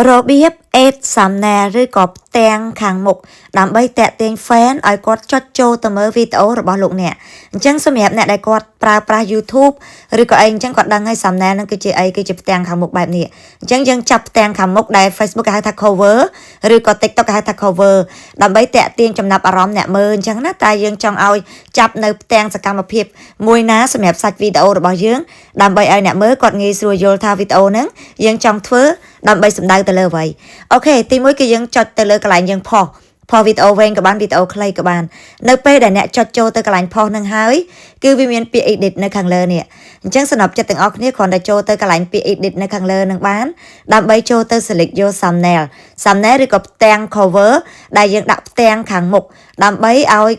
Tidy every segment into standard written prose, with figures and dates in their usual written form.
របៀប add thumbnail ឬក៏ផ្ទាំងខាងមុខដើម្បីទាក់ទាញ fan ឲ្យគាត់ចុចចូលទៅមើលវីដេអូរបស់លោកអ្នកអញ្ចឹងសម្រាប់អ្នកដែលគាត់ប្រើប្រាស់ YouTube ឬក៏អីអញ្ចឹងគាត់ដឹងហើយ thumbnail ហ្នឹងគឺជាអីគឺជាផ្ទាំងខាងមុខបែបនេះអញ្ចឹងយើងចាប់ផ្ទាំងខាងមុខដែល Facebook គេហៅថា cover ឬក៏ TikTok គេហៅថា cover ដើម្បីទាក់ទាញចំណាប់អារម្មណ៍អ្នកមើលអញ្ចឹងណាតែយើងចង់ឲ្យចាប់នៅផ្ទាំងសកម្មភាពមួយណាសម្រាប់សាច់វីដេអូរបស់យើងដើម្បីឲ្យអ្នកមើលគាត់ងាយស្រួលយល់ថាវីដេអូហ្នឹងយើងចង់ធ្វើដើម្បីសម្ដៅទៅលើអ្វីOK ទីមួយគឺយើងចុចទៅលើកន្លែងយើងផុសផុសវីដេអូវែងក៏បានវីដេអូខ្លីក៏បាននៅពេលដែលអ្នកចុចចូលទៅកន្លែងផុសនឹងហើយគឺវាមានពាក្យ edit នៅខាងលើនេះអញ្ចឹងសំណប់ចិត្តទាំងអស់គ្នាគ្រាន់តែចូលទៅកន្លែងពាក្យ edit នៅខាងលើនឹងបានដើម្បីចូលទៅ select យក thumbnail thumbnail ឬក៏ផ្ទាំង cover ដែលយើងដាក់ផ្ទាំងខាងមុខដើម្បីឲ្យ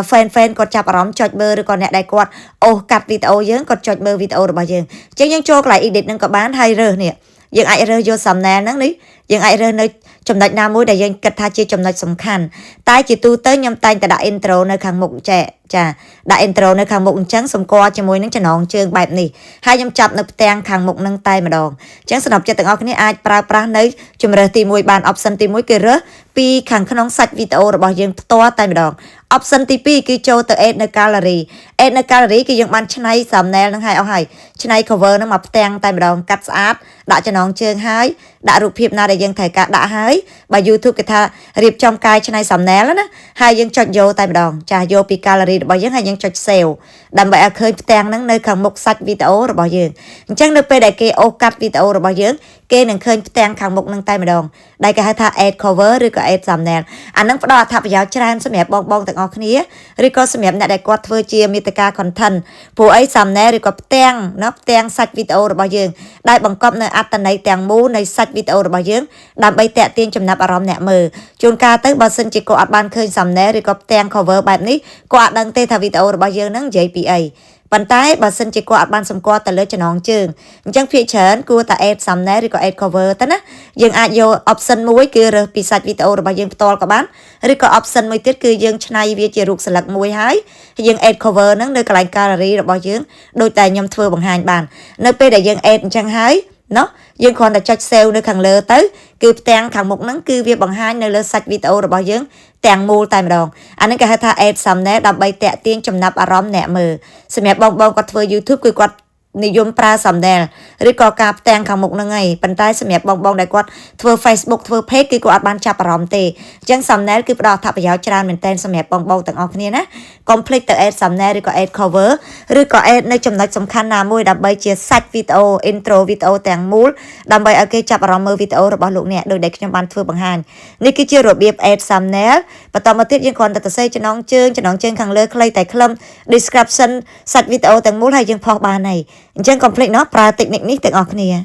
fan fan គាត់ចាប់អារម្មណ៍ចុចមើលឬក៏អ្នកដែលគាត់អូសកាត់វីដេអូយើងគាត់ចុចមើលវីដេអូរបស់យើងអញ្ចឹងយើងចូលកន្លែង edit នឹងក៏បានហើយរើសនេះយើងអាចរើសយក thumbnail ហ្នឹងនេះយើងអាចរើសនៅចំណុចណាមួយដែលយើងគិតថាជាចំណុចសំខាន់តែជាទូទៅខ្ញុំតែងតែដាក់ intro នៅខាងមុខចែចាដាក់ intro នៅខាងមុខអញ្ចឹងសម្គាល់ជាមួយនឹងចំណងជើងបែបនេះហើយខ្ញុំចាប់នៅផ្ទាំងខាងមុខនឹងតែម្ដងអញ្ចឹងសម្រាប់ចិត្តទាំងអស់គ្នាអាចប្រើប្រាស់នៅជំរើសទី1បាន option ទី1គឺរើសពីខាងក្នុងសាច់វីដេអូរបស់យើងផ្ទាល់តែម្ដង option ទី2គឺចូលទៅ add នៅ gallery add នៅ gallery គឺយើងបានឆ្នៃ thumbnail នឹងហើយអស់ហើយឆ្នៃ cover នឹងមកផ្ទាំងតែម្ដងកាត់ស្អាតដាក់ចំណងជើងហើយដាក់រូបភាពណាដែលយើងត្រូវការដាក់ហើយបើ YouTube គេថារៀបចំកាយឆ្នៃ thumbnail ណាហើយយើងចុចយកតែម្ដងចាស់យកពី gallery របស់យើងហើយយើងចុច save ដើម្បីឲ្យឃើញផ្ទាំងហ្នឹងនៅខាងមុខសាច់វីដេអូរបស់យើងអញ្ចឹងនៅពេលដែលគេអូសកាត់វីដេអូរបស់យើងគេនឹងឃើញផ្ទាំងខាងមុខនឹងតែម្ដងដែលគេហៅថា add cover ឬក៏ add thumbnail អាហ្នឹងផ្ដល់អត្ថប្រយោជន៍ច្រើនសម្រាប់បងបងទាំងអស់គ្នាឬក៏សម្រាប់អ្នកដែលគាត់ធ្វើជាមាតិកា content ព្រោះអី thumbnail ឬក៏ផ្ទាំងណាផ្ទាំងសាច់វីដេអូរបស់យើងដែលបង្កប់នៅអត្ថន័យទាំងមូលនៃសាច់វីដេអូរបស់យើងដើម្បីទាក់ទាញចំណាប់អារម្មណ៍អ្នកមើលជួនកាលទៅបើសិនជាគាត់អត់បានឃើញ thumbnail ឬក៏ផ្ទាំង cover បែបនេះគាត់អត់ដឹងទេថាវីដេអូរបស់យើងហ្នឹងនិយាយពីអីប៉ុន្តែបើសិនជាគាត់អត់បានសម្គាល់ទៅលើចំណងជើងអញ្ចឹងភាគច្រើនគួរតែ add thumbnail ឬក៏ add cover ទៅណាយើងអាចយក option មួយគឺរើសពីសាច់វីដេអូរបស់យើងផ្ទាល់ក៏បានឬក៏ option មួយទៀតគឺយើងឆ្នៃវាជារូបស្លឹកមួយហើយយើង add cover ហ្នឹងនៅកន្លែង gallery របស់យើងដូចតែខ្ញុំធ្វើបង្ហាញបាននៅពេលដែលយើង add អញ្ចឹងហើយណោះយើងគ្រាន់តែចុច save នៅខាងលើទៅគឺផ្ទាំងខាងមុខហ្នឹងគឺវាបង្ហាញនៅលើសាច់វីដេអូរបស់យើងទាំងមូលតែម្ដងអាហ្នឹងគេហៅថា add thumbnail ដើម្បីទាក់ទាញចំណាប់អារម្មណ៍អ្នកមើលសម្រាប់បងបងគាត់ធ្វើ YouTube គឺគាត់និយមប្រើ thumbnail ឬក៏ការផ្ទាំងខាងមុខហ្នឹងឯងប៉ុន្តែសម្រាប់បងបងដែលគាត់ធ្វើ Facebook ធ្វើ page គឺគាត់អត់បានចាប់អារម្មណ៍ទេអញ្ចឹង thumbnail គឺផ្ដល់អត្ថប្រយោជន៍ច្រើនមែនទែនសម្រាប់បងបងទាំងអស់គ្នាណាកុំភ្លេចទៅ add thumbnail ឬក៏ add cover ឬក៏ add នៅចំណុចសំខាន់ណាមួយដើម្បីជាសាច់វីដេអូ intro វីដេអូទាំងមូលដើម្បីឲ្យគេចាប់អារម្មណ៍មើលវីដេអូរបស់លោកអ្នកដោយដែលខ្ញុំបានធ្វើបង្ហាញនេះគឺជារបៀប add thumbnail បន្តមកទៀតយើងគ្រាន់តែសរសេរចំណងជើងចំណងជើងខាងលើខ្លីតែខ្លឹម description សាច់វីដេអូទាំងមូលហើយយើងផុសបានហើយអញ្ចឹងកុំភ្លេចណោះប្រើ technique នេះទាំងអស់គ្នា។